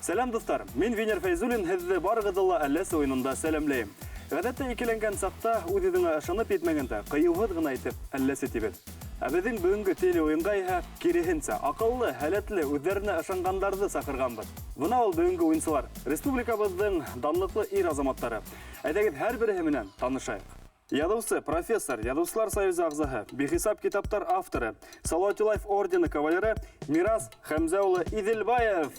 Сәләм, дуҫтар! Мин Венер Фәйзуллин, һеҙҙе барығыҙҙы ла Әлләсе уйынында сәләмләйем. Ғәҙәттә икеләнгән саҡта, үҙ-үҙеңә ышанып етмәгәндә, ҡыйыуһыҙ ғына итеп Әлләсе тибеҙ. Ә беҙҙең бөгөнгө телеуйынға иһә, киреһенсә, аҡыллы, һәләтле, үҙҙәренә ышанғандарҙы саҡырғанбыҙ. Бына ул бөгөнгө уйынсылар, республикабыҙҙың данлыҡлы ир-азаматтары. Әйҙәгеҙ, һәр береһе менән танышайыҡ. Яҙыусы, профессор, Яҙыусылар союзы ағзаһы, бихисап китаптар авторы, Салауат Юлаев ордены кавалеры Мирас Хәмзә улы Иҙелбаев.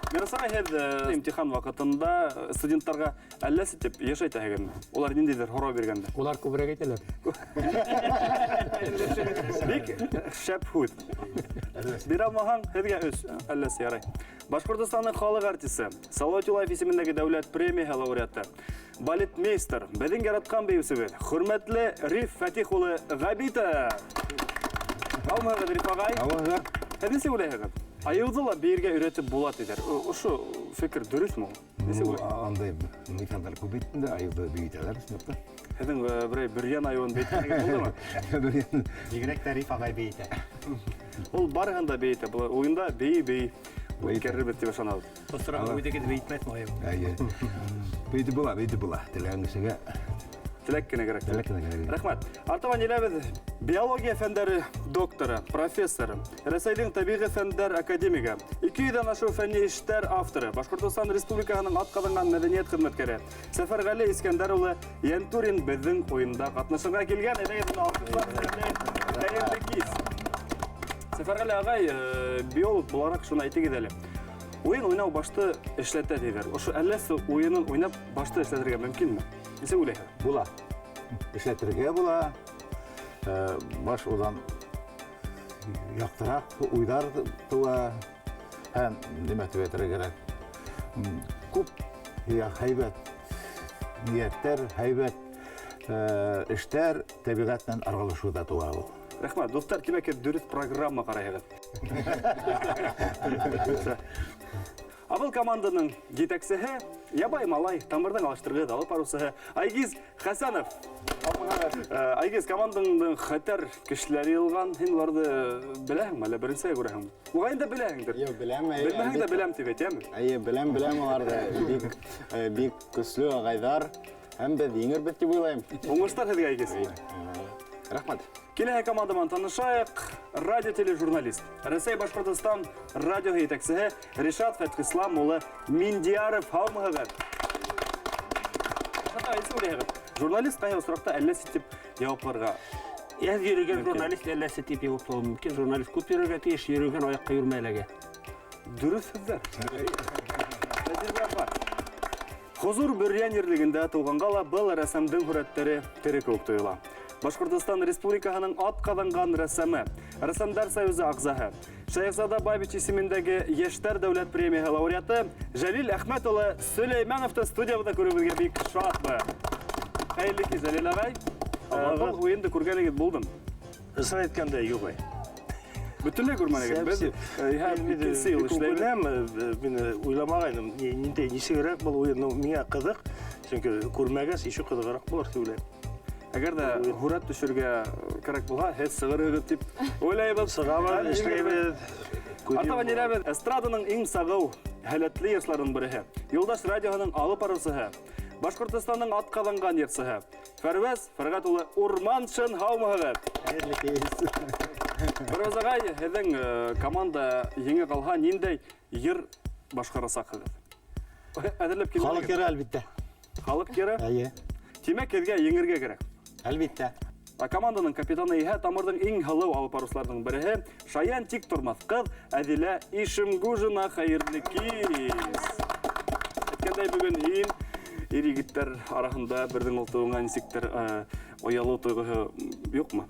Мирас ағай, һеҙ имтихан ваҡытында студенттарға әлләсе тип йыш әйтәһегеҙме? Улар ниндәйҙер һорау биргәндә. Улар күберәк әйтәләр. Бик шәп һүҙ. Бирә алмаһаң, һеҙгә өс, әлләсе ярай. Башҡортостандың халыҡ артисы, Салауат Юлаев исемендәге дәүләт премияһы лауреаты, балетмейстер, беҙҙең яратҡан бейеүсебеҙ, хөрмәтле Риф Фәтих улы Ғәбитов. Һаумыһығыҙ, Риф ағай? Һаумыһығыҙ. Һеҙ нисек уйлайһығыҙ? Айыуҙы ла бейергә өйрәтеп була тиҙәр. Ошо фекер дөрөҫмө ул? Нисек уйлайһың? Андай миҫалдар күп бит инде, айыуҙы бейетәләр, ысынлап та. Һеҙҙең берәй бөрйән айыуын бейеткәнегеҙ булдымы? Бөрйән. Бигерәк тә Риф ағай бейетә. Ул барыһын да бейетә. Былай уйында бейей-бейей үткәрербеҙ тип ышанабыҙ. Осрағы үҙегеҙ бейетмәҫме айыу? Әйе. Бейетеп була, бейетеп була. Теләгән кешегә. Теләк кенә кәрәк. Теләк кенә кәрәк. Рәхмәт. Артабан еләбеҙ. Биология фәндәре докторы, профессор, Рәсәйҙең тәбиғи фәндәр академигы, 200-дән ашыу фәнни эштәр авторы, Башҡортостан Республикаһының атҡаҙанған мәҙәниәт хеҙмәткәре Сәфәрғәле Искәндәр улы Йәнтүрин беҙҙең уйында ҡатнашырға килгән. Әйҙәгеҙ, уны алҡышлап сәләмләйек. Хәйерле кис. Сәфәрғәле ағай, биолог булараҡ шуны әйтегеҙ әле. Уйын уйнау башты эшләтә тиҙәр. Ошо әлләсе уйынын уйнап башты эшләтергә мөмкинме? Нисек уйлайһығыҙ? Була. Эшләтергә була. Баш удан яҡтыраҡ уйҙар тыуа. Һәм нимә тип әйтергә кәрәк? Күп һәйбәт ниәттәр, һәйбәт эштәр тәбиғәт менән аралашыуҙа тыуа ул. Рәхмәт, дуҫтар, тимәк, һеҙ дөрөҫ программа ҡарайһығыҙ. Ә был команданың етәксеһе, ябай малай, тамырҙың алыштырғыһыҙ алып барыусыһы Айгиз Хәсәнов. Айгиз, командаңдың хәтәр кешеләре йыйылған. Һин уларҙы беләһеңме, әллә беренсегә күрәһеңме? Моғайын да беләһеңдер. Юҡ, беләм. Белмәһәң дә беләм тип әйт, йәме? Әйе, беләм, беләм уларҙы. Бик, бик көслө ағайҙар. Һәм беҙ еңербеҙ тип уйлайым. Уңыштар һеҙгә, Айгиз. Рәхмәт. Киләһе команда менән танышайыҡ. Радио-тележурналист, Рәсәй Башҡортостан радиоһы етәксеһе Ришат Фәтхислам улы Миндияров. Һаумыһығыҙ? Ришат ағай, нисек уйлайһығыҙ? Журналист ҡайһы осраҡта әлләсе тип яуапларға Әҙ йөрөгән мөмкин? журналист әлләсе тип яуаплауы мөмкин. Журналист күп йөрөргә тейеш, йөрөгән аяҡҡа йөрмә эләгә. Дөрөҫ һүҙҙәр. Тәжрибә бар. Хозур Бөрйән ерлегендә тыуғанға ла был рәссамдың һүрәттәре тере кеүек тойола. Башҡортостан Республикаһының атҡаҙанған рәссамы, Рәссамдар союзы ағзаһы, Шәйехзада Бабич исемендәге Йәштәр дәүләт премияһы лауреаты Жәлил Әхмәт улы Сөләймәновты студиябыҙҙа күреүебеҙгә бик шатбыҙ. Хәйерле кис, Жәлил ағай. Был уйынды күргәнегеҙ булдымы? Ысын әйткәндә, юҡ ай. Бөтөнләй күрмәнегеҙ. Беҙ, һәм икенсе йыл эшләйбеҙ. Күрәм, мин уйламағайным, ниндәй, нисегерәк был уйын, ну, миңә ҡыҙыҡ, сөнки күрмәгәс, еще ҡыҙығыраҡ булыр тип уйлайым. Әгәр ҙә һүрәт төшөргә кәрәк булһа, һеҙ сығырһығыҙ тип уйлайбыҙ. Сығабыҙ, эшләйбеҙ. Артабан еләбеҙ. Эстраданың иң сағыу, һәләтле йырсыларының береһе, Юлдаш радиоһының алып барыусыһы, Башҡортостандың атҡаҙанған йырсыһы Фәрвәз Фәрғәт улы Урманшин. Һаумыһығыҙ? Хәйерле кис. Фәрвәз ағай, һеҙҙең команда еңә ҡалһа, ниндәй йыр башҡарасаҡһығыҙ? Әҙерләп килдегеҙ? Халыҡ йыры, әлбиттә. Халыҡ йыры? Әйе. Тимәк, һеҙгә еңергә кәрәк. Әлбиттә. Ә команданың капитаны иһә тамырҙың иң һылыу алып барыусыларҙың береһе, шаян тик тормаҫ ҡыҙ Әҙилә Ишемгужина. Хәйерле кис. Әйткәндәй, бөгөн һин ир егеттәр араһында берҙең ултырыуыңа нисектер оялыу тойғоһо юҡмы?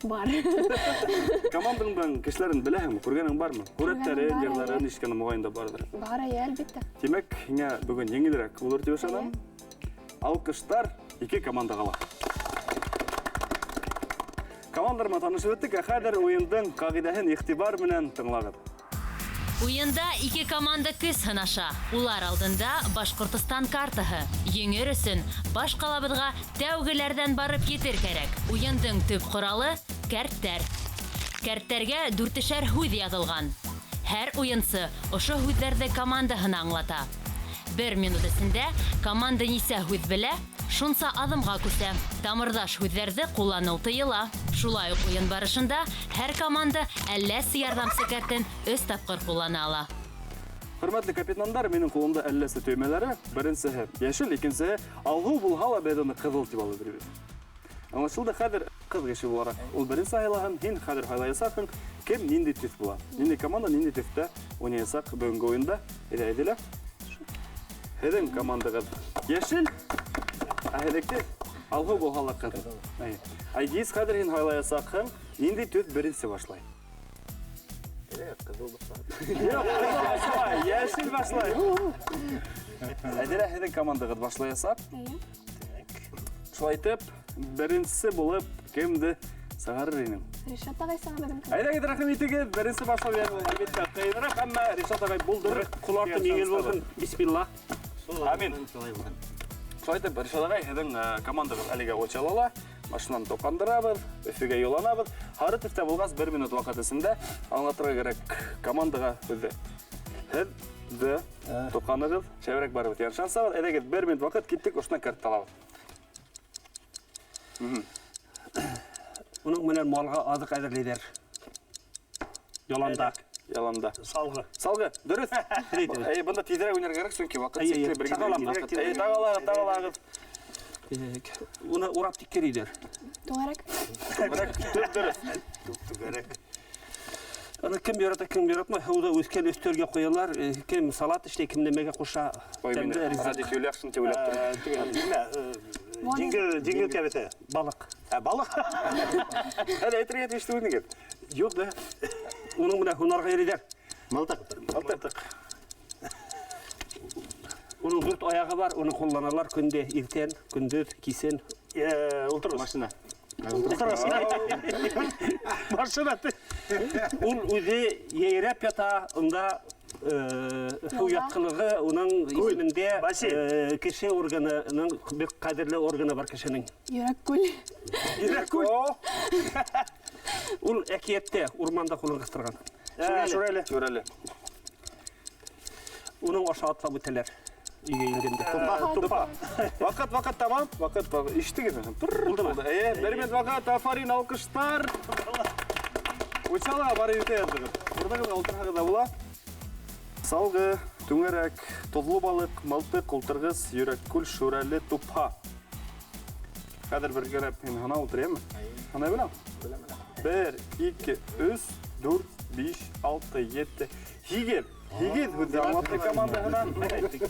Бар. Командаңдың кешеләрен беләһеңме? Күргәнең бармы? Һүрәттәрен, Күргәнем бар, йырҙарын әйе. ишеткәнең моғайын да барҙыр. Бар, әйе, әлбиттә. Тимәк, һиңә бөгөн еңелерәк булыр тип ышанам. Әйе. Алҡыштар ике командаға ла. Командалар менән танышып үттек, ә хәҙер уйындың ҡағиҙәһен иғтибар менән тыңлағыҙ. Уйында ике команда көс һынаша. Улар алдында Башҡортостан картаһы. Еңер өсөн баш ҡалабыҙға тәүгеләрҙән барып етер кәрәк. Уйындың төп ҡоралы кәрттәр. Кәрттәргә дүртешәр һүҙ яҙылған. Һәр уйынсы ошо һүҙҙәрҙе командаһына аңлата. Бер минут эсендә команда нисә һүҙ белә, шунса аҙымға күсә. Тамырҙаш һүҙҙәрҙе ҡулланыу тыйыла. Шулай уҡ уйын барышында һәр команда әлләсе ярҙамсы кәртен 3 тапҡыр ҡуллана ала. Хөрмәтле капитандар, минең ҡулымда әлләсе төймәләре. Беренсеһе йәшел, икенсеһе алһыу булһа ла беҙ уны ҡыҙыл тип алып йөрөбөҙ. Аңлашылды, хәҙер ҡыҙ кеше булараҡ ул беренсе һайлаһын, һин хәҙер һайлаясаҡһың, кем ниндәй төҫ була. Ниндәй команда ниндәй төҫтә уйнаясаҡ бөгөнгө уйында. Әйҙә, Әйҙә. Һеҙҙең командағыҙ йәшел, ә һеҙҙеке алһыу булһа ла ҡыҙыл. Айгиз, хәҙер һин һайлаясаҡһың, ниндәй төҫ беренсе башлай? Ҡыҙыл башлай. Юҡ, ҡыҙыл башлай, йәшел башлай. Әҙирә, һеҙҙең командағыҙ башлаясаҡ. Шулай итеп, беренсе булып кемде сығарыр инең? Ришат ағай сыға беҙҙең команда. Әйҙәгеҙ, рәхим итегеҙ, беренсе башлау яғы ул, әлбиттә, ҡыйыныраҡ, әммә Ришат ағай булдырыр. Ҡул арты еңел булһын, бисмилла. Амин. Шулай итеп, Ришат ағай, һеҙҙең командағыҙ әлегә Учалыла. Машинаны тоҡандырабыҙ, Өфөгә юлланабыҙ. Һары төҫтә булғас, бер минут ваҡыт эсендә аңлатырға кәрәк командаға һүҙҙе. Һеҙҙе тоҡанығыҙ, шәберәк барып үтә. Шансығыҙ, әйҙәгеҙ, бер минут ваҡыт, киттек, ошонан кәрт алабыҙ. Уның менән малға аҙыҡ әҙерләйҙәр. Яланда. Яланда. Салғы. Салғы, дөрөҫ. Әй, бында тиҙерәк уйнарға кәрәк, сөнки ваҡыт Әй, әй, сикле, бер генә тағы алам, ваҡыт. Әй, тағы алағыҙ, тағы алағыҙ. Уны урап тиккерейҙәр. Түңәрәк. Түңәрәк, дөрөҫ. Түңәрәк. Аны кем ярата, кем яратмай, һыуҙа үҫкән өҫтәлгә ҡуялар, кем салат эшләй, кем нәмәгә ҡуша. Ой, мин Тәмле ризыҡ. Радик Юльяшин тип уйлап торам. Нимә, диңгеҙ кәбеҫе? Балыҡ. Ә, балыҡ? Әле әйтергә тейеш түгел инегеҙ. Юҡ, да. Уның менән һунарға йөрөйҙәр. Мылтыҡ. Мылтыҡ. Уның дүрт аяғы бар, уны ҡулланалар көндә, иртән, көндөҙ, кисен. Ултырғыс. Машина. Ултырғыс. Машина. Ул үҙе йәйрәп ята, унда һыу ятҡылығы, уның исемендә, Бассейн. кеше органының бик ҡәҙерле органы бар кешенең. Йөрәк күл. Йөрәк күл. Ул әкиәттә урманда ҡулын ҡыҫтырған. Шүрәле. Шүрәле. Уның аша атлап үтәләр. Өйгә ингәндә. Тупа, тупа. Ваҡыт, ваҡыт тамам. Ваҡыт, ваҡыт. Ишеттегеҙме? Булдымы? Булды. Эйе, бер минут ваҡыт. Афарин, алҡыштар. Учалыға барып етә яҙҙығыҙ. Урынығыҙға ултырһағыҙ ҙа була. Салғы, түңәрәк, тоҙло балыҡ, мылтыҡ, ултырғыс, йөрәк күл, шүрәле, тупһа. Хәҙер бергәләп һин һанап ултыр, йәме? Һанай беләм? Бер, ике, өс, дүрт, биш, алты, ете, һигеҙ. Һигеҙ һүҙҙе аңлатты командаһынан.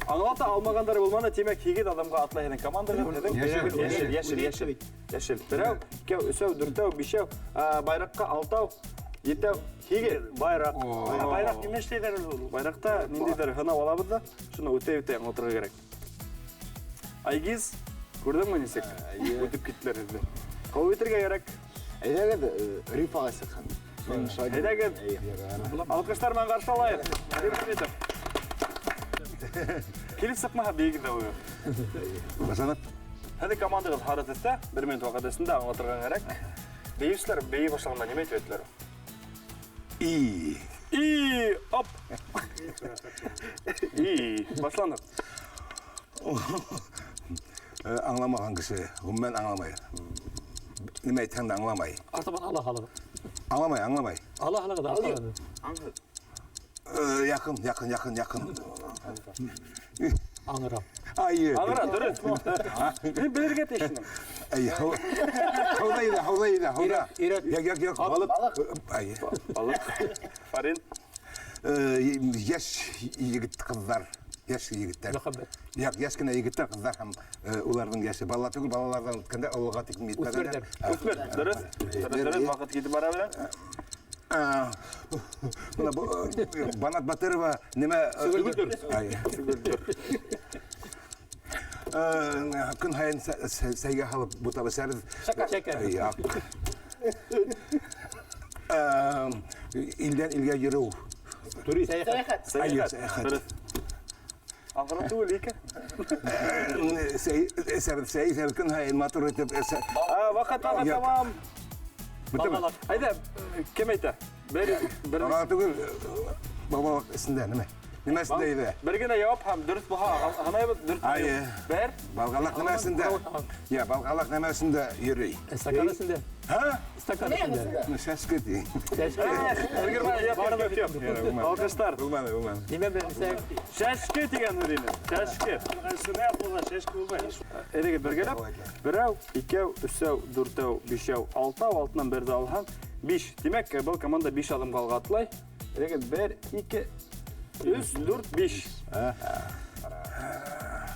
Аңлата алмағандары булманы, тимәк, һигеҙ аҙымға атлай һинең командаһы. Йәшел, Йәшел, йәшел, йәшел. Йәшел. Берәү, икәү, өсәү, дүртәү, бишәү, байраҡҡа алтау, етәү, һигеҙ. Байраҡ. О. Байраҡ нимә эшләйҙәр әле ул? Байраҡта ниндәйҙер һынау алабыҙ ҙа, шуны үтә-үтә аңлатырға кәрәк. Айгиз, күрҙеңме нисек? Үтеп киттеләр һеҙҙе. Ҡыуып итергә кәрәк. Әйҙәгеҙ, Риф ағай сыҡһын. Әйҙәгеҙ. Алҡыштар менән ҡаршы алайыҡ. Риф Хәмитов. Килеп сыҡмаһа бейегеҙ ҙә уйын. Башланып. Һеҙҙең командағыҙ һары төҫтә, бер минут ваҡыт эсендә аңлатырға кәрәк. Бейеүселәр бейей башлағанда нимә әйтеп әйтәләр? И. И, оп. И, башландыҡ. Аңламаған кеше, ғөмүмән аңламай. Нимә әйтһәң дә аңламай. Артабан Аллаһ алығы. Аңламай, аңламай. Аллаһ алығы да артабан. Яҡын, яҡын, яҡын, яҡын. Аңыра. Ай, Аңыра, дөрөҫ. Мин белергә тейеш инем. Ай, һыуҙа ине, һыуҙа ине, һыуҙа. Ирәк, ирәк. Юҡ, юҡ, юҡ, балыҡ. Ай. Балыҡ. Фарин. Йәш егет ҡыҙҙар. Йәш егеттәр. Мөхәббәт. Юҡ, йәш кенә егеттәр, ҡыҙҙар һәм уларҙың йәше. Балалар түгел, балаларҙан үткәндә олоға тиклем етмәгәндәр. Үҫмерҙәр. Үҫмер, дөрөҫ. Дөрөҫ, дөрөҫ, ваҡыт китеп бара белә. Бына бу, Банат Батырова нимә, Сөгөлдөр. Ай. Сөгөлдөр. Көн һайын сәйгә һалып бутап эсәбеҙ. Шәкәр. Шәкәр. Яҡ. Илдән илгә йөрөү. Турист. Сәйәхәт. Сәйәхәт. Дөрөҫ. Аңғара түгел ике. Сәй көн һайын матур итеп. Ваҡыт, ваҡыт, тамам. Бөтәме? Әйҙә, кем әйтә? Бер Аңғара түгел, балалыҡ эсендә, нимә? Нимәсендә иде? Бер генә яуап һәм дөрөҫ булһа, һанайбыҙ, дөрөҫ. Айы. Бер. Балғалаҡ нимәсендә? Я, балғалаҡ нимәсендә йөрөй? Стакан эсендә. Һа? Стакан эсендә. Ну, шәшке ти. Өлгөрмәне, юҡ, юҡ, юҡ. Алҡыштар. Булманы, булманы. Нимә белән? Шәшке тигән һүҙ ине. Шәшке. Сөнә булған, шәшке булмай. Әйҙәгеҙ бергәләп. Берәү, икәү, өсәү, дүртәү, бишәү, алтау, алтынан берҙе алһаң, 5. Тимәк, был команда 5 аҙымға алға атлай. Әйҙәгеҙ, 1, 2, 3, 4, 5.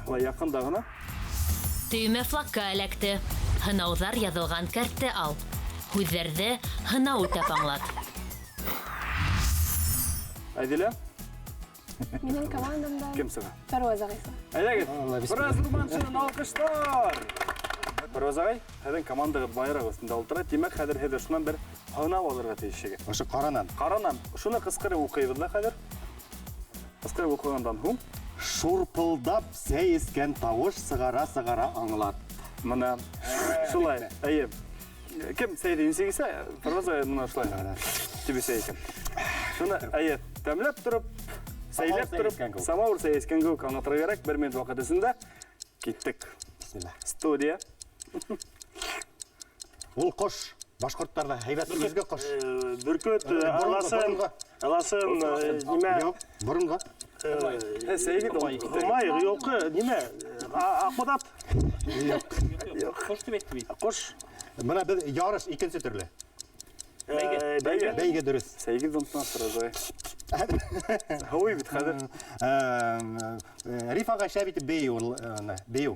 Улай яҡында ғына. Төймә флагка эләкте. Һынауҙар яҙылған кәртте ал. Һүҙҙәрҙе һынау үтәп аңлат. Әҙилә? Минең командамда Кем сыға? Фәрүәз ағай сыға. Әйҙәгеҙ. Фәрүәз Урманшинын алҡыштар. Фәрүәз ағай, һеҙҙең командағыҙ байраҡ өҫтөндә ултыра. Тимәк, хәҙер һеҙ шунан бер һынау алырға тейешһегеҙ. Ошо ҡаранан. Ҡаранан. Шуны ҡысҡырып уҡыйбыҙ ҙа хәҙер. Ҡысҡырып уҡығандан һуң Шурпылдап сәй эскән тауыш сығара-сығара аңлат. Мына шулай, әйе. Кем сәйҙе нисек эсә? Фәрүәз ағай мына шулай тип эсә икән. Шуны, әйе, тәмләп тороп, сәйләп Самауыр сәй тороп, эскән кеүек. самауыр сәй эскән кеүек аңлатырға кәрәк. 1 минут ваҡыт эсендә киттек. Бисмилла. Студия. Ул ҡош. Башҡорттарҙа һәйбәт изге ҡош. Бөркөт, аласын, аласын, нимә? Юҡ, боронғо. Сәйге дә ул. Һомай, юлҡы, нимә? Аҡбоҙат. Юҡ. Ҡош тип әйтте бит. Ҡош. Бына беҙ ярыш икенсе төрлө. Бәйге. Бәйге. Бәйге дөрөҫ. Сәйге донтона тора, Һыуый бит хәҙер. Риф ағай шәп итеп бейеү ул, бейеү.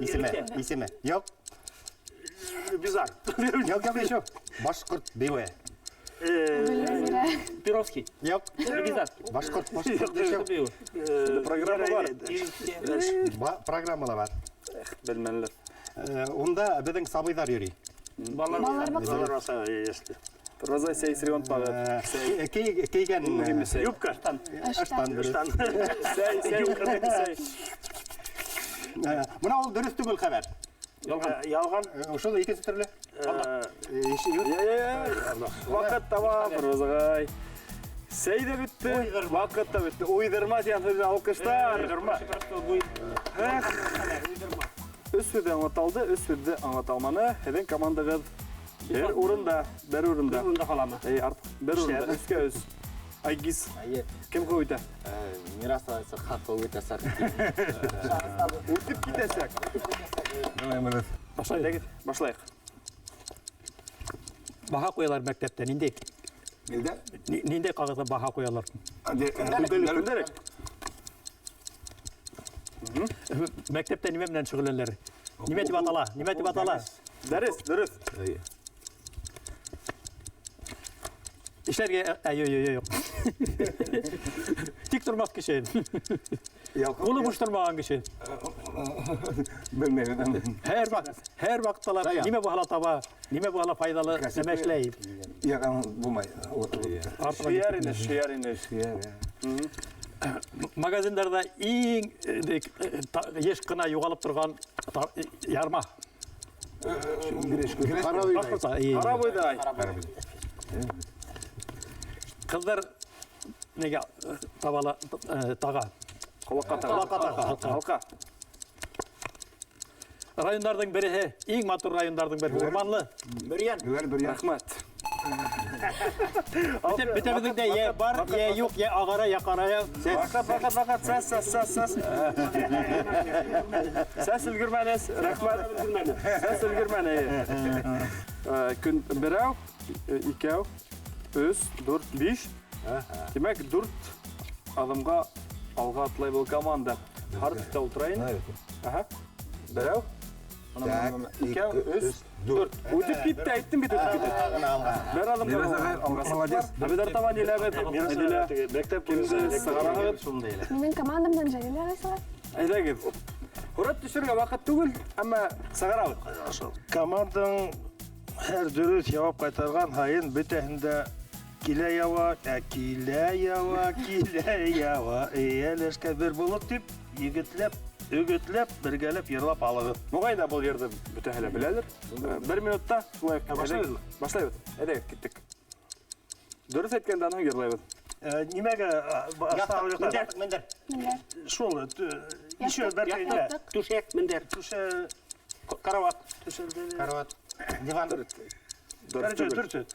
Исеме, исеме. Юҡ. Бизар. Юҡ, юҡ, юҡ. Башҡорт бейеүе. Гөлназира. Перовский. Юҡ. Бизар. Башҡорт, башҡорт бейеүе. Программа бар. Программа ла бар. Эх, белмәнеләр. Унда беҙҙең сабыйҙар йөрөй. Балалар Балалар баҡсаһы. Балалар баҡсаһы, Роза сәй сиргән тағы. Кейгән, Мөһиме сәй. Юбка. Ыштан. Ыштан. Сәй, сәй, сәй. Бына ул дөрөҫ түгел хәбәр. Ялған. Ялған. Шул икенсе төрлө. Ваҡыт тамам, Роза ағай. Сәй ҙә бөттө, ваҡыт та бөттө. Уйҙырма тигән һүҙҙе алҡыштар. Уйҙырма. Эх. Өс һүҙҙе аңлата алды, өс һүҙҙе аңлата алманы. Һеҙҙең командағыҙ бер урында, бер урында. Бер урында ҡаламы? Эй, арт, бер урында, өскә өс. Айгиз. Әйе. Кем ҡыуып итә? Мирас ағайсы хаҡ ҡыуып итәсәк. Үтеп китәсәк. Давай, Мирас. Башлайыҡ. Башлайыҡ. Баһа ҡуялар мәктәптә, ниндәй? Нилдә? Ниндәй ҡағыҙға баһа ҡуялар? Көндәлек, көндәлек. Мәктәптә нимә менән шөғөлләнәләр? Нимә тип атала? Нимә тип атала? Дәрес, дөрөҫ. Эшләргә, ә, юҡ, юҡ, юҡ. Тик тормаҫ кеше. Ҡулы буш тормаған кеше. Белмәйем. Һәр ваҡыт, һәр ваҡытта ла Шаян. нимә булһа ла таба, нимә булһа ла файҙалы нәмә эшләй. Юҡ, булмай. Шияр ине, шияр ине. Шияр, Магазиндарҙа иң, йыш ҡына юғалып торған ярма. Ҡарабойҙай. Ҡарабойҙай. Ҡыҙҙар нигә табала, таға? Ҡолаҡҡа таға. Ҡолаҡҡа таға. Halka. Райондарҙың береһе, иң матур райондарҙың береһе, Урманлы. Бөрйән. Бөрйән, Бөрйән. Рәхмәт. Бөтәбеҙҙең дә йә бар, йә юҡ, йә ағара, йә ҡарая. Ваҡыт, ваҡыт, ваҡыт, сәс, сәс, сәс, сәс. Сәс өлгөрмәне, рәхмәт. Сәс өлгөрмәне. Көн берәү, икәү, өс, дүрт, биш. Тимәк, дүрт аҙымға алға атлай был команда. Хартта ултырайын. Аһа. Берәү. Так, Икәү, өс, дүрт. Үтеп китте, әйттем бит, үтеп китте. Бер аҙым алға Молодец. Ә беҙ артабан иләбеҙ. Әдилә. Мәктәп Кемде сығараһығыҙ? Минең командамдан Жәлилә ағай сыға. Әйҙәгеҙ. Һүрәт төшөрөргә ваҡыт түгел, әммә сығарабыҙ. Командаң һәр дөрөҫ яуап ҡайтарған һайын бөтәһендә Килә ява, килә ява, килә ява, эйәләшкә бер болот дип, егетләп, өгөтләп, бергәләп йырлап алығыҙ. Моғай да был йырҙы бөтәһе лә беләлер. Бер минутта шулай. Башлайбыҙмы? Башлайбыҙ. Әйҙәгеҙ, киттек. Дөрөҫ әйткәндән һуң йырлайбыҙ. Нимәгә Мендәр, мендәр. Шул, еще бер нимә? Түшәк, мендәр. Түшәк, карават. Карават. Диван. Дөрөҫ.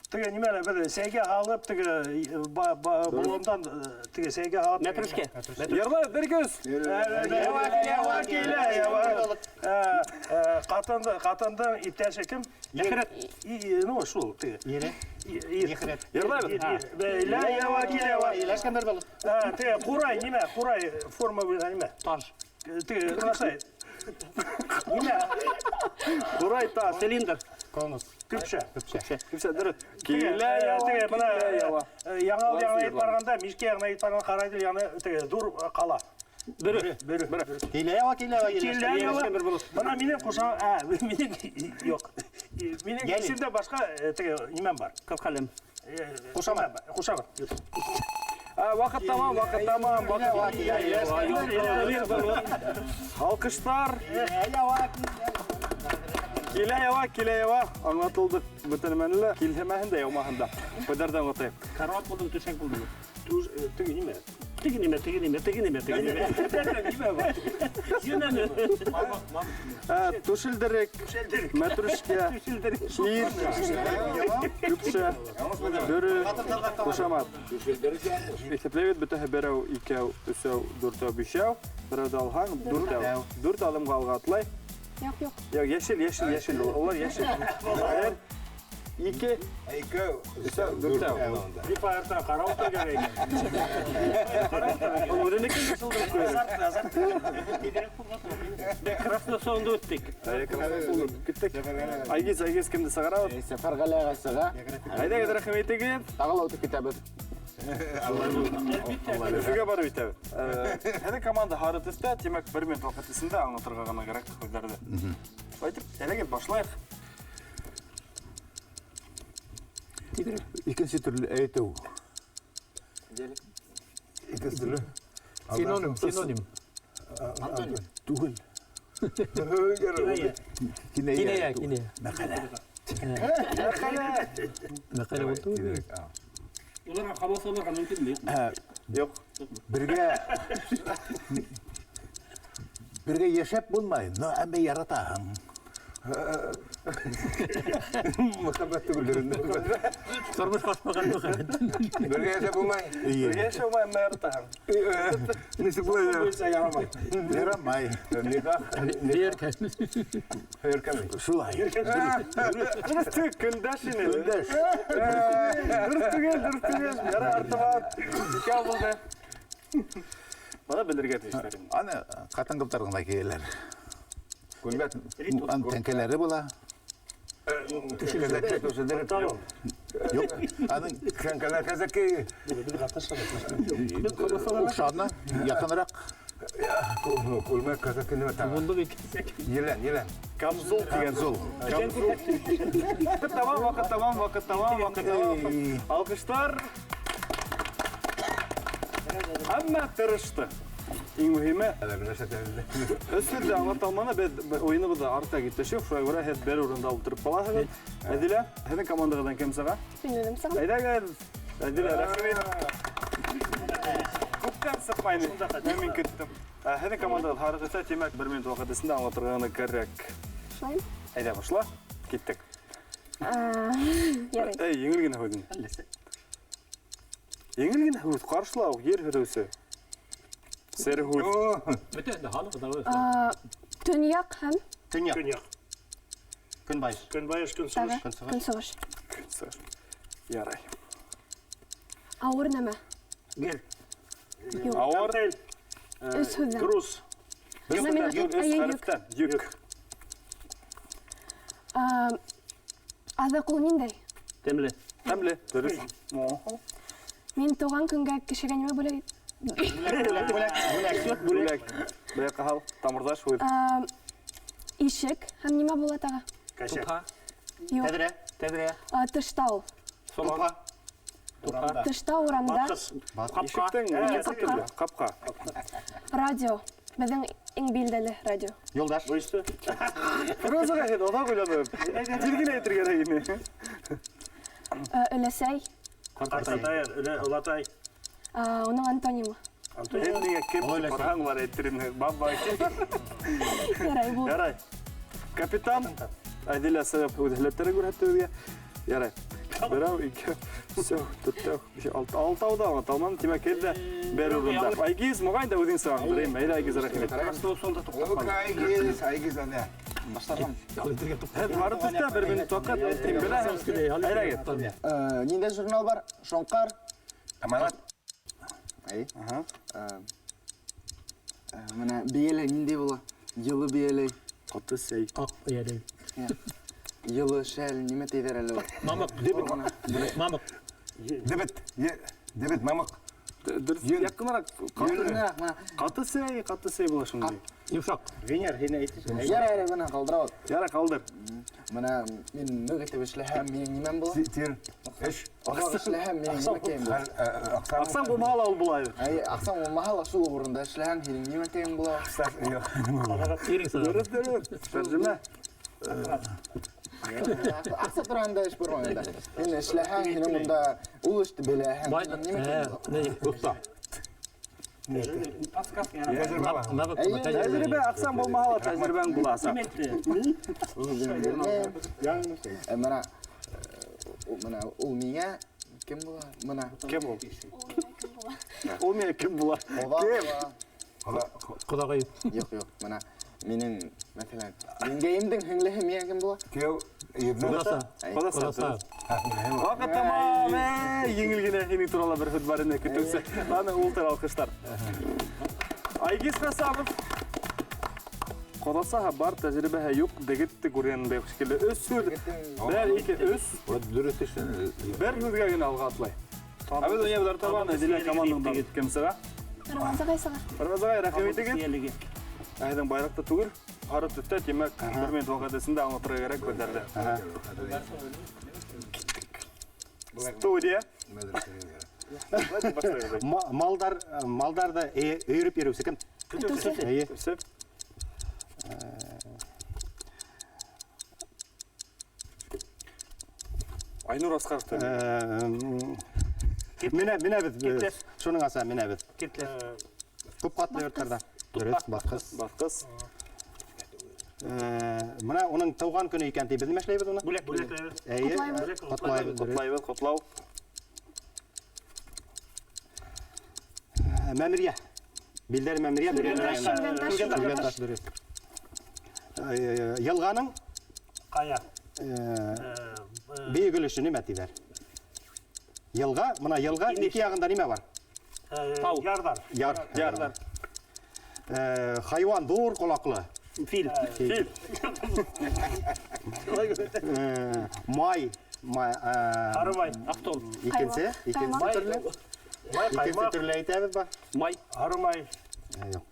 Теге нимәле бер сәйгә алып, теге болондан теге сәйгә алып. Мәтрүшкә. Йырлай, бер көз. Ява килә, ява. Ҡатындың иптәше кем? Әхирәт. Ну, шул, теге. Ире. Ехрет. Йырлайбыҙ. Бәйлә, ява килә, ява. Иләшкән бер болот. Теге ҡурай нимә? Ҡурай форма буйынса нимә? Таш. Теге ҡурай. Нимә? Ҡурай таш. Цилиндр. Конус. Көпшә. Көпшә. Көпшә, дөрөҫ. Килә, ява, Теге бына килә, ява. Яңал яғына әйтеп барғанда, Мишкә яғына әйтеп барғанда, Ҡарайҙел яғына теге ҙур ҡала. Бөрө. Бөрө. Килә ява, килә ява, Килә ява. Бына минең ҡуша, минең юҡ. Минең исемдә башҡа теге нимәм бар. Ҡылҡәләм. Ҡушамат. Ҡушамат. Ваҡыт тамам, ваҡыт тамам, ваҡыт. Алҡыштар. Килә ява, килә ява. Аңлатылды бөтә нәмәне лә. Килһәмәһен дә, яумаһын да. Быдарҙан аңлатайым. Карават булдым, түшәк булдым. Теге нимә? Теге нимә, теге нимә, теге нимә, теге нимә. Нимә бар? Йөнәне. Түшелдерек, мәтрүшкә, ир, көпшә, бөрө, ҡушамат. Иҫәпләйбеҙ, бөтәһе берәү, икәү, өсәү, дүртәү, бишәү. Берәүҙе алһаң, дүртәү. Дүрт аҙымға алға атлай. Юҡ, юҡ. Юҡ, йәшел, йәшел, йәшел. Улар йәшел. Бер, ике, Икәү, өсәү, дүртәү. Бик айыртан ҡарау та кәрәк. Ул үҙенекен шылдырып ҡуя. Красный зонды үттек. Киттек. Айгиз, Айгиз кемде сығарабыҙ? Сәфәрғәле ағай сыға. Әйҙәгеҙ, рәхим итегеҙ. Тағы ла үтеп китәбеҙ. Өфөгә барып итәбеҙ. Һеҙҙең команда һары төҫтә, тимәк, бер минут ваҡыт эсендә аңлатырға ғына кәрәк һүҙҙәрҙе. Әйтеп, әлегә башлайыҡ. Икенсе төрлө әйтеү. Икенсе төрлө. Синоним, синоним. Антоним. Түгел. Кинәйә, кинәйә. Мәҡәлә. Мәҡәлә булды. Уларға ҡабатланырға мөмкинме? Юҡ. Бергә йәшәп булмай, но әммә яратаһың. Мөхәббәт түгел. Тормош башмаған мөхәббәт. Бергә йәшәп булмай. Бергә йәшәп булмай, әммә яратаһың. Нисек булай? Буйынса ярамай. Ярамай. Никах. Һөйәркәме? Шулай. Дөрөҫ түгел, көндәш ине. Көндәш. Дөрөҫ түгел, дөрөҫ түгел. Ярай, артабан. Икәү булды. Бына белергә тейештәр инде. Аны ҡатын-ҡыҙҙар ғына кейәләр. Күлмәк. Аның тәңкәләре була. Юҡ, аның тәңкәләр хәзерге оҡшаны, яҡыныраҡ. Күлмәк хәзерге нимә тағы? Булды бит. Елән, елән. Камзул тигән. Камзул. Камзул. Ваҡыт тамам, ваҡыт тамам, ваҡыт тамам, ваҡыт тамам. Алҡыштар. Әммә тырышты. Иң мөһиме, өс һүҙҙе аңлата алманы, беҙ уйыныбыҙ артта китте. Шуға күрә һеҙ бер урында ултырып ҡалаһығыҙ. Әҙилә, һеҙҙең командағыҙҙан кем сыға? Мин үҙем сығам. Әйҙәгеҙ. Әҙилә, рәхим ит. Күптән сыҡмай инде. Мин көттөм. Һеҙҙең командағыҙ һары төҫтә, тимәк, бер минут ваҡыт эсендә аңлатырға ғына кәрәк. Шулай. Әйҙә, башла. Киттек. Ярай. Эй, еңел генә һүҙ. Еңел генә һүҙ, ҡаршылау, ер һөрөүсе. Сер һүҙ. Бөтә инде халыҡ да. Төньяҡ һәм Төньяҡ. Көньяҡ. Көнбайыш. Көнбайыш, көнсығыш. Тағы көнсығыш. Көнсығыш. Ярай. Ауыр нәмә? Гел. Юҡ. Ауыр. Коктейль. Өс һүҙҙән. Груз. Өс Бына мин һүҙҙән, әйе, өс йөк. хәрефтән. Йөк. Аҙыҡ ул ниндәй? Тәмле. Тәмле. Дөрөҫ. Мин тыуған көнгә кешегә нимә бүләк ит- Бүләк, бүләк, бүләк. Бүләк. Бүләк ҡаһал, тамырҙаш һүҙ. Ишек һәм нимә була тағы? Кәсәк. Тупһа. Юҡ. Тәҙрә. Тәҙрә. Тышта ул. Солан. Тышта, урамда. Ишектең икенсе төрлө. Ҡапҡа. Радио. Беҙҙең иң билдәле радио. Юлдаш. Фирузаға һеҙ оҙаҡ уйланып, тиҙ генә әйтергә кәрәк ине. Өләсәй. Ҡартатай, олатай. Уның антонимы. Һин миңә кем тип ҡараһаң, улар әйтер ине. Бабай. Ярай, булды. Ярай. Капитан Әҙилә сығып үҙ һәләттәрен күрһәтте беҙгә. Ярай. Берәү, икәү, өсәү, дүртәү, бишәү, алтау ҙа аңлата алманым. Тимәк, һеҙ ҙә бер урында. Айгиз, моғайын да үҙең сығаңдыр, әйме? Әйҙә, Айгиз, рәхим ит. Айгиз, Айгиз, әнә. Һеҙ һары төҫтә бер минут ваҡыт, һин беләһең. Әйҙәгеҙ. Ниндәй журнал бар? Шоңҡар. Аманат. Әй. Мына бейәләй ниндәй була? Йылы бейәләй. Ҡаты сәй. Аҡ бейәләй. Йылы шәл, нимә тейҙәр әле ул? Мамыҡ. Мамыҡ. Дебет. Дебет, мамыҡ. Дөрөҫ, яҡыныраҡ. Ҡаты сәй, ҡаты сәй була шундай. Йомшаҡ. Венер, һин әйтәсең. Ярай, ярай, бына ҡалдыра ул. Ярай, ҡалдыр. Бына мин ныҡ итеп эшләһәм, минең нимәм була? Тир, эш. Оҙаҡ эшләһәм, минең нимәкәйем була? Аҡсаң булмаһа ла ул була. Әй, аҡсаң булмаһа ла шул уҡ урында эшләһәң, һинең нимәкәйең була? Дөрөҫ, дөрөҫ. Тәржемә. Аҡса тураһында эш бармай унда. Һин эшләһәң, һинең унда ул эште беләһең. Нимәкәйең була? Оҫта. Тәжрибә, аҡсаң булмаһа ла тәжрибәң була. Мына, мына ул миңә кем була? Мына. Кем ул? Ул миңә кем була? Кем? Ҡоҙағый. Юҡ, юҡ, мына минең, мәҫәлән, еңгәйемдең һеңлеһе миңә кем була? Кейәү, Ҡоҙаса. Ҡоҙаса. Ваҡыт тамам, еңел генә һинең турала бер һүҙ бар ине көтөүсе. Аны ултыр алҡыштар. Айгиз Хасанов. Ҡоҙасаһы бар, тәжрибәһе юҡ, дегетте күргәнен дә юҡ шикелле. Өс һүҙ, бер, ике, өс. Дөрөҫ эшләне. Бер һүҙгә генә алға атлай. Ә беҙ уйнайбыҙ артабан, Әҙилә командадан кем сыға? Фәрваз ағай сыға. Фәрваз ағай, рәхим итегеҙ. Әһҙең байраҡта түгел, һары төҫтә, тимәк, бер минут ваҡыт эсендә аңлатырға кәрәк һүҙҙәрҙе. Студия. Малдарҙы өйөрөп йөрөүсе кем? Көтөүсе. Эйе. Көтөүсе. Айнур Асҡаров. Менә беҙ, шуның аса менә беҙ. Күп ҡатлы йорттарҙа. Дөрөҫ, баҫҡыс. Баҫҡыс. Мына уның тыуған көнө икән тип, беҙ нимә эшләйбеҙ уны? Бүләк, бүләкләйбеҙ. Эйе, Ҡотлайбыҙ. ҡотлайбыҙ, дөрөҫ. Ҡотлайбыҙ, ҡотлау. Мәмерйә. Билдәр мәмерйә, Бөрйән районы. Шүлгәнташ. Шүлгәнташ, дөрөҫ. Йылғаның Ҡая. бейек өлөшө нимә тиҙәр? Йылға, мына йылға ике яғында нимә бар? Тау. Ярҙар. Яр. Ярҙар. Хайуан ҙур ҡолаҡлы. Фил. Фил. Май. Май, Һарымай. Автол. Икенсе, икенсе Ҡаймаҡ. төрлө. Май, Икенсе ҡаймаҡ. төрлө әйтәбеҙ ба? Май. Һарымай. Юҡ.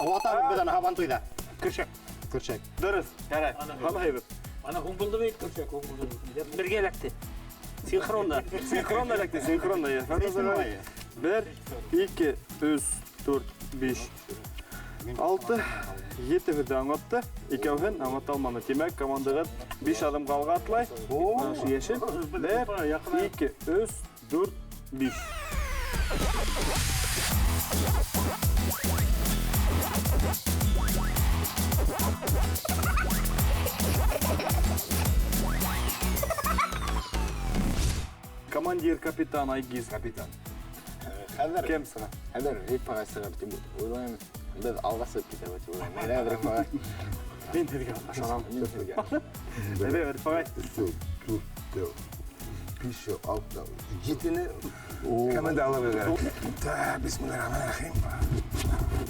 Ватабыҙ беҙ аны һабантуйҙа. Көршәк. Көршәк. Дөрөҫ. Ярай. Һанайбыҙ. Ана һуң булды бит көршәк, һуң булды. Бергә эләкте. Синхронда. Синхронда эләкте, синхронда. Бер, ике, өс, дүрт, биш, алты, ете һүҙҙе аңлатты. Икәүһен аңлата алманы. Тимәк, командағыҙ биш аҙымға алға атлай. Ошо йәшел. Бер, ике, өс, дүрт, биш. Командир, капитан Айгиз. Капитан. Хәҙер. Кем сыға? Хәҙер Риф ағай сығыр тип уйлайым. Беҙ алға сығып китәбеҙ тип уйлайым. Әйҙә, Риф ағай. Мин һеҙгә ышанам. Мин һеҙгә. Әйҙә, Риф ағай. Өсәү, дүртәү, бишәү, алтау, етене команда ала бирә. Та, бисмиллахир-рахманир-рахим.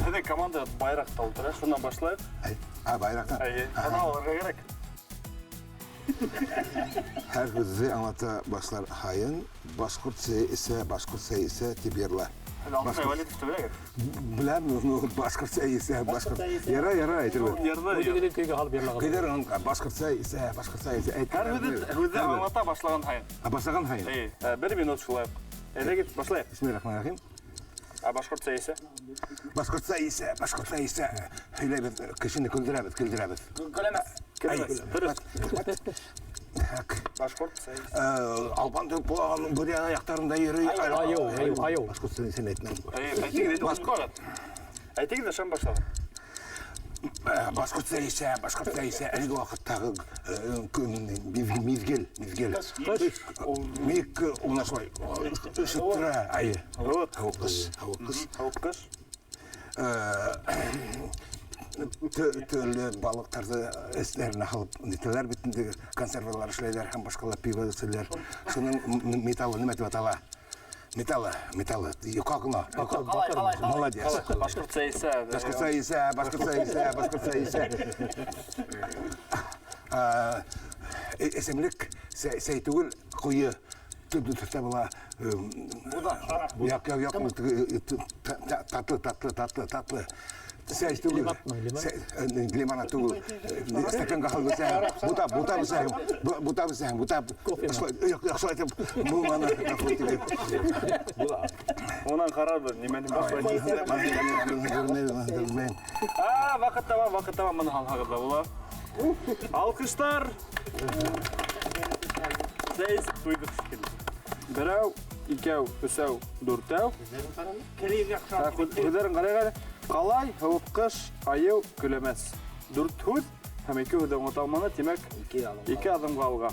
Һеҙҙең команда байраҡта ултыра, шунан башлайыҡ. Әй, а, байраҡтан. Әйе, ана алырға кәрәк. Һәр һүҙҙе аңлата башлар һайын, башҡорт сәйе эсә, башҡорт сәйе эсә тип йырла. Алтынбай Вәлитовты беләгеҙ? Беләм, ну, башҡортса исә, башҡорт. Ярай, ярай, әйтербеҙ. Үҙегеҙҙең көйгә һалып йырлағыҙ. Көйҙәр башҡортса исә, башҡортса исә. Һәр һүҙҙе аңлата башлаған һайын. Башлаған һайын? Бер минут шулай уҡ. Әйҙәгеҙ, башлайыҡ. Бисмиллахир-рахманир-рахим. Ә башҡортса исә? Башҡортса исә, башҡортса исә. Һөйләйбеҙ, кешене көлдөрәбеҙ, көлдөрәбеҙ. Көләмәҫ. Көләмәҫ. Дөрөҫ. Башҡортса исә. Албан булған Буря яҡтарында йөрөй. Айыу, айыу, айыу. Башҡортса исә әйтмәм. Әйтегеҙ, әйтегеҙ. Әйтегеҙ, шым башлаған. Башҡортса исә, башҡортса исә, әлеге ваҡыттағы миҙгел, миҙгел. Мик уна шулай өшөп тора, айы. Һыуыҡ. Һыуыҡ ҡыш, һыуыҡ ҡыш. Һыуыҡ ҡыш. Төрлө балыҡтарҙы эстәренә һалып нитәләр бит инде, консервалар эшләйҙәр һәм башҡалар пиво эсәләр. Шуның металлы нимә тип атала? Металлы, металлы, йоҡа ғына. Молодец. Башҡортса исә. Башҡортса исә, башҡортса исә, башҡортса исә. Эсемлек сәй түгел, ҡуйы төрлө төҫтә була. Яҡ, яҡ, яҡ, татлы, татлы, татлы, татлы. Сәй түгел. Лимонад түгел. Стаканға һалып эсәһең, бутап, бутап эсәһең, бутап эсәһең, бутап. Яҡшы итеп, бу маны ғәфү итегеҙ. Унан ҡарарбыҙ, нимәне башлай. Ваҡыт тамам, ваҡыт тамам, быны һалһағыҙ ҙа була. Алҡыштар. Сәй эсеп туйҙыҡ шикелле. Берәү, икәү, өсәү, дүртәү. Һүҙҙәрен ҡарайыҡ әле. Ҡалай, һыуыҡ ҡыш, айыу, көләмәс. Дүрт һүҙ һәм ике һүҙҙе аңлата алманы, тимәк, ике аҙымға алға.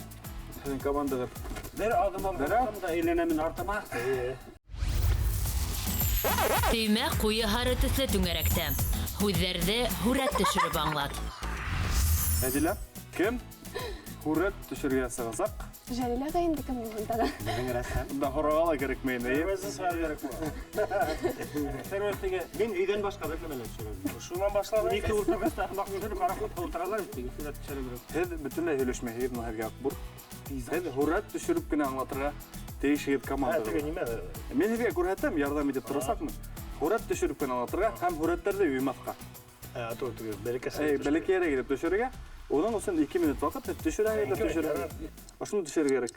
Һеҙҙең командағыҙ. Бер аҙым алға, да әйләнәмен артыма. Төймә ҡуйы һары төҫлө түңәрәктә. Һүҙҙәрҙе һүрәт төшөрөп аңлат. Әдилә, кем һүрәт төшөргә сығасаҡ? Жәлилә ағай инде кем булһын тағы? Беҙҙең рәссам. Бында һорарға ла кәрәкмәй инде, эйе? Фәрүәзен сығарыр кәрәк була. Фәрүәз теге, Мин өйҙән башҡа бер нәмә лә төшөрәм. Шунан башлап Ике ултырғыс та ахмаҡ төшөрөп, пароход ултыралар бит, теге һүрәт төшөрөп берәү. Һеҙ бөтөнләй һөйләшмәйһегеҙ, бына һеҙгә аҡбур. Һеҙ һүрәт төшөрөп кенә аңлатырға тейешһегеҙ командаға. Теге нимә? Мин һеҙгә күрһәтәм, ярҙам итеп торасаҡмын. Һүрәт төшөрөп кенә аңлатырға һәм һүрәттәрҙе уймаҫҡа. Тор, теге, бәләкәс Эй, бәләкәйерәк итеп төшөрөргә. Уның өсөн 2 минут ваҡыт, һеҙ төшөрәһегеҙ ҙә төшөрәһегеҙ. Ошоно төшөрөргә кәрәк.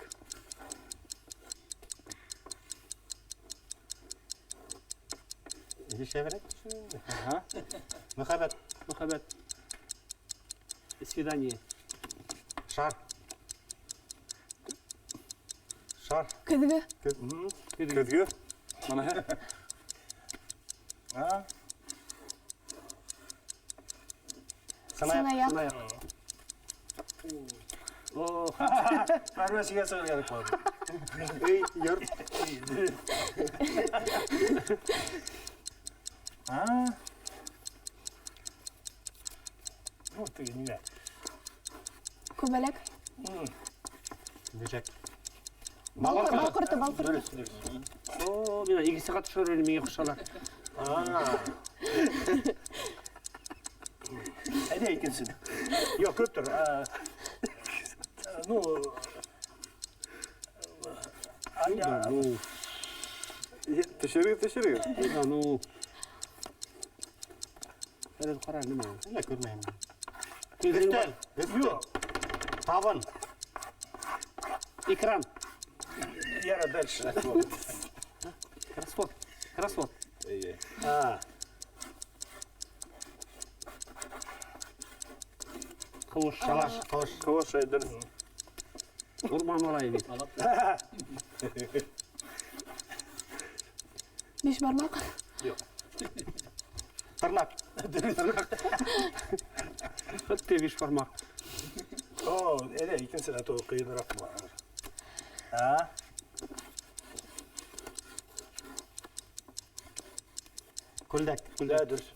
Шәберәк төшөрөм. Аһа. Мөхәббәт. Мөхәббәт. Свидание. Шар. Шар. Көҙгө. Көҙгө. Мына һә. Сынаяҡ. Сынаяҡ. Фәрүәсигә сығыр кәрәк була. Өй, йорт. Ну, теге нимә? Күбәләк. Бөжәк. Бал ҡорто, бал ҡорто. О, мына ике сәғәт төшөрөр миңә ҡушалар. Әйҙә икенсене. Юҡ, көптөр. Ну, Ну. Төшөрөгөҙ, төшөрөгөҙ. Ну. Әле ҡара, нимә? Әллә күрмәйем. Өҫтәл. Өҫтәл. Табын. Экран. Яра, дальше. Кроссворд. Кроссворд. Ҡыуыш. Шалаш, ҡыуыш. Ҡыуыш, әй, дөрөҫ. Урман малайы бит. Биш бармаҡ. Юҡ. Тырнаҡ. Хатта биш бармаҡ. О, әйҙә, икенсе рәт ул ҡыйыныраҡ була. Күлдәк. Күлдәк, дөрөҫ.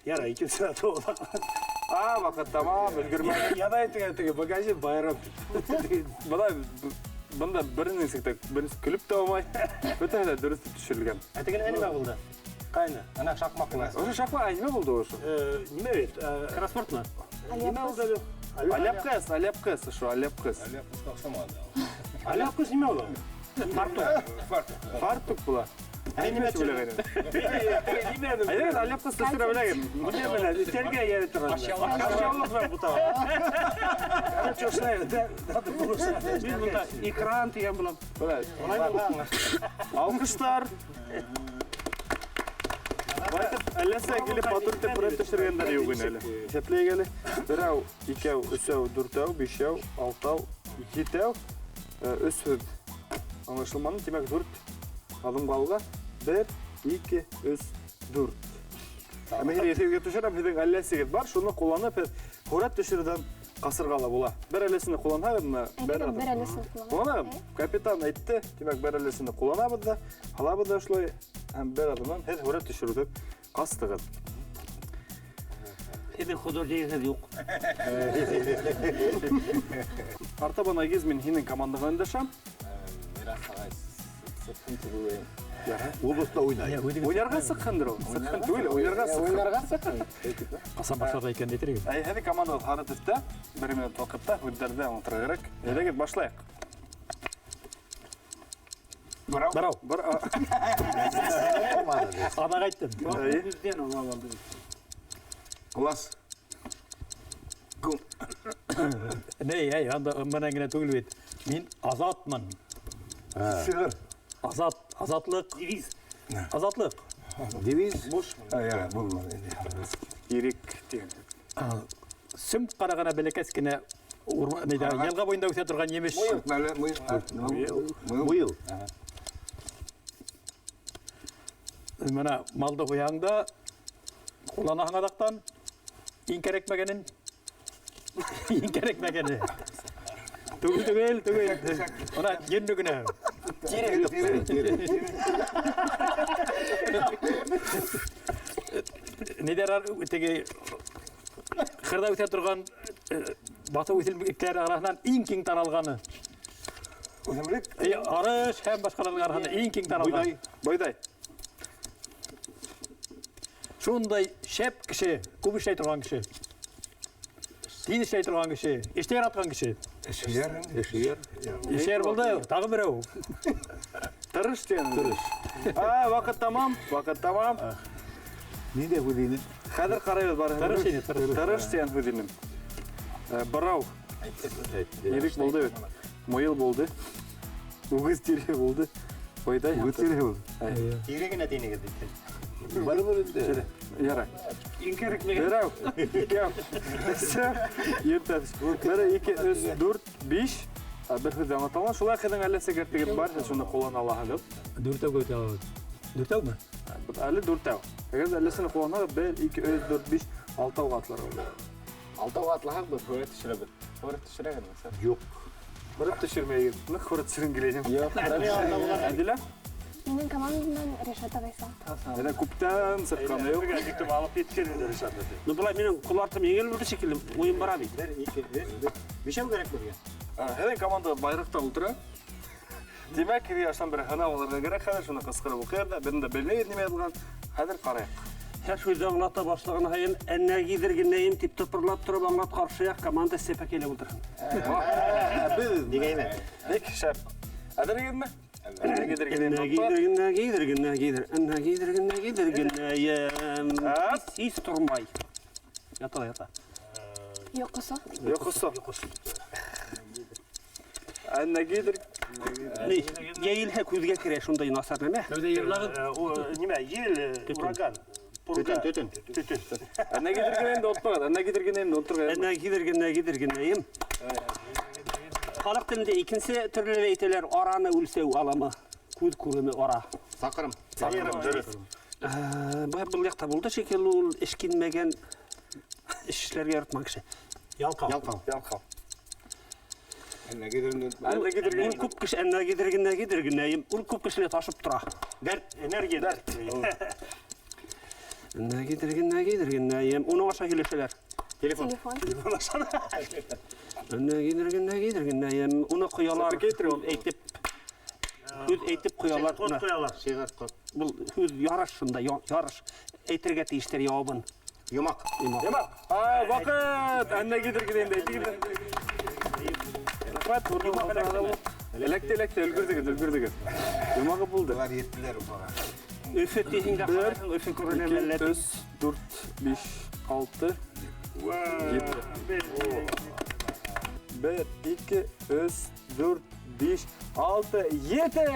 Ярай, икенсе рәт ул. Ваҡыт тамам, өлгөрмәне. Яҙа әйтегеҙ, теге магазин байрам. Бына бында бер нисек тә, бер нисек көлөп тә алмай. Бөтәһе лә дөрөҫ итеп төшөрөлгән. Ә теге нимә булды? Ҡайны? Ана шаҡмаҡ була. Ошо шаҡмаҡ нимә булды ошо? Нимә бит? Кроссвордмы? Нимә булды әле? Аляпҡыс, аляпҡыс, ошо аляпҡыс. Аляпҡыс нимә ул? Фартук. Фартук була. Ә нимә төшөрә? Әйҙәгеҙ, аляпҡыс төшөрә беләгеҙ. Менә менә өҫтәлгә йәрә тора. Ашъяулыҡ менән бутала. Короче, ошолай, надо булырса. Мин бында экран тигән булам. Алҡыштар. Байтып, әлләсә килеп матур итеп һүрәт төшөргәндәр юҡ ине әле. Иҫәпләйек әле. Берәү, икәү, өсәү, дүртәү, бишәү, алтау, етәү, өс һүҙ. Аңлашылманы, тимәк, дүрт аҙымға алға. 1, 2, 3, 4. Ә мин иҫегеҙгә төшөрәм, һеҙҙең әлләсегеҙ бар, шуны ҡулланып, һеҙ һүрәт төшөрөүҙән ҡасырға ла була. Бер әлләсене ҡулланһағыҙмы? Бер Әйтегеҙ, аҙым. бер әлләсене ҡулланабыҙ. Ҡулланабыҙ. Капитан әйтте, тимәк, бер әлләсене ҡулланабыҙ ҙа, һалабыҙ ҙа шулай, һәм бер аҙымдан һеҙ һүрәт төшөрөүҙән ҡастығыҙ. Һеҙҙең художнигығыҙ юҡ. Артабан Айгиз, мин һинең командаға өндәшәм. Мирас ағай сыҡһын тип уйлайым. Областа уйнай. Уйнарға сыҡһындыр ул. Сыҡһын түгел, уйнарға сыҡһын. Уйнарға сыҡһын. Ҡасан башларға икән әйтер идем. Әй, һеҙҙең командағыҙ һары төҫтә, бер минут ваҡытта һүҙҙәрҙе аңлатырға кәрәк. Әйҙәгеҙ, башлайыҡ. Берәү. Берәү. Бер, Анаға әйттем. Әйе. Класс. Ней, әй, анда менән генә түгел бит. Мин азатмын. Шиғыр. Азат, азатлыҡ. Девиз. Азатлыҡ. Девиз. Ә, булманы инде. Ирек тигән. Сөм ҡара ғына бәләкәс кенә урман, нейҙә, йылға буйында үҫә торған емеш. Муйыл. Муйыл. Мына малды ҡуяһың да, ҡулланаһың аҙаҡтан, иң кәрәкмәгәнен. Иң кәрәкмәгәне. Түгел, түгел, түгел. Мына йөнлө генә. Тире, тире, тире. Нидәр теге ҡырҙа үҫә торған баҫыу үҫемлектәре араһынан иң киң таралғаны. Үҫемлек? Арыш һәм башҡаларҙың араһында иң киң таралған. Бойҙай. Шундай шәп кеше, күп эшләй торған кеше. Тиҙ эшләй торған кеше, эштә яратҡан кеше. Эшһөйәр. Эшһөйәр. Эшһөйәр булды, тағы берәү. Тырыш тигән. Тырыш. Ваҡыт тамам, ваҡыт тамам. Ниндәй һүҙ ине? Хәҙер ҡарайбыҙ барыһын. Тырыш ине, тырыш. Тырыш тигән һүҙ ине. Бырау. Ирек булды бит. Муйыл булды. Үгеҙ тире булды. Бойҙай. Үгеҙ тире булды. Тире генә тинегеҙ бит. Барыбер инде. Ярай. Иң кәрәкмәгән. Берәү, икәү, өсәү, йөртәбеҙ. Бер, ике, өс, дүрт, биш. Бер һүҙ аңлата алмам. Шулай һеҙҙең әллә сәкәртегеҙ бар, һеҙ шуны ҡуллана алаһығыҙ. Дүртәүгә үтә алабыҙ. Дүртәүме? Әле дүртәү. Әгәр ҙә әлләсене ҡулланһағыҙ, бер, ике, өс, дүрт, биш, алтауға атларға була. Алтауға атлаһаҡ, беҙ һүрәт төшөрәбеҙ. Һүрәт төшөрәгеҙме, сәр? Юҡ. Һүрәт төшөрмәйегеҙ. Ныҡ һүрәт төшөргөм килә ине. Юҡ, Әдилә? Минең командамдан Ришат ағай. Әнә күптән сыҡҡаны юҡ. Бергә алып еткән инде Ришат. Ну, былай минең ҡул артым еңел булды шикелле, уйын бара бит. Бер, ике, өс, дүрт. Бишәү кәрәк беҙгә. Һеҙҙең команда байраҡта ултыра. Тимәк, һеҙгә аштан бер һынау алырға кәрәк. Хәҙер шуны ҡысҡырып уҡыйбыҙ ҙа, беҙ дә белмәйбеҙ нимә яҙылған. Хәҙер ҡарайыҡ. Һәр һүҙҙе аңлата башлаған һайын, әннә гиҙергенәйем тип тыпырлап тороп аңлат ҡаршы яҡ команда сәпәкәйләп ултырһын. Беҙ Дигәйме? Бик шәп. Әҙерлегеҙме? Әннә гиҙергенә, гиҙергенә, гиҙер, әннә гиҙергенә, гиҙергенәйем. Һис тормай. Ята, ята. Йоҡосо. Йоҡосо. Әннә гиҙер. Ни, йәйелһә күҙгә керә шундай насар нәмә. Тәүҙә йырлағыҙ. Нимә, ел, ураган. Төтөн, төтөн. Төтөн. Әннә гиҙергенәйем дә онотмағыҙ. Әннә гиҙергенәйем дә оноторға ярамай. Әннә гиҙергенә, гиҙергенәйем. Халыҡ телендә икенсе төрлө лә әйтәләр, араны үлсәү аламы. Күҙ күреме ара. Саҡырым. Саҡырым, дөрөҫ. Был яҡта булды шикелле ул эшкинмәгән эшләргә яратман кеше. Ялҡау. Ялҡау. Ялҡау. Әннә гиҙергенә. Әннә гиҙергенә. Ул күп кеше, әннә гиҙергенә, гиҙергенәйем. Ул күп кешене ташып тора. Дәрт, энергия дәрт. Әннә гиҙергенә, гиҙергенәйем. Уның аша һөйләшәләр. Телефон. Телефон. Телефон аша. Әннә гиҙергенә, гиҙергенәйем. Уны ҡоялар. Сәпәкәй Һүҙ әйтеп. Һүҙ әйтеп ҡоялар. Ҡот ҡоялар. Шиғыр, ҡот. Был һүҙ ярыш шунда, ярыш. Әйтергә тейештәр яуабын. Йомаҡ. Йомаҡ. Ваҡыт. Әннә килдер инде, әйтегеҙ. Рәхмәт, Эләкте, эләкте, өлгөрҙөгөҙ, өлгөрҙөгөҙ. Йомағы булды. Улар еттеләр Уфаға. Өфө тиһең дә ҡарайһың, Өфө күренә 2, әллә. 3, 4, 5, 6, 7. 1, 2, 3, 4, 5, 6, 7.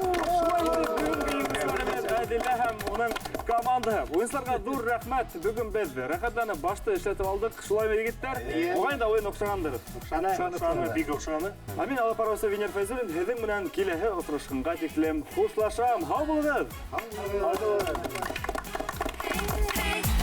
Шулай итеп, бөгөнгө еңеүселәребеҙ Әҙилә һәм уның командаһы. Уйынсыларға ҙур рәхмәт. Бөгөн беҙ рәхәтләнеп башты эшләтеп алдыҡ. Шулаймы, егеттәр? Моғайын да уйын оҡшағандыр. Оҡшаны. Оҡшаны, бик оҡшаны. Ә мин алып барыусы Венер Фәйзуллин һеҙҙең менән киләһе осрашҡанға тиклем хушлашам. Һау булығыҙ. Һау булығыҙ. Hey.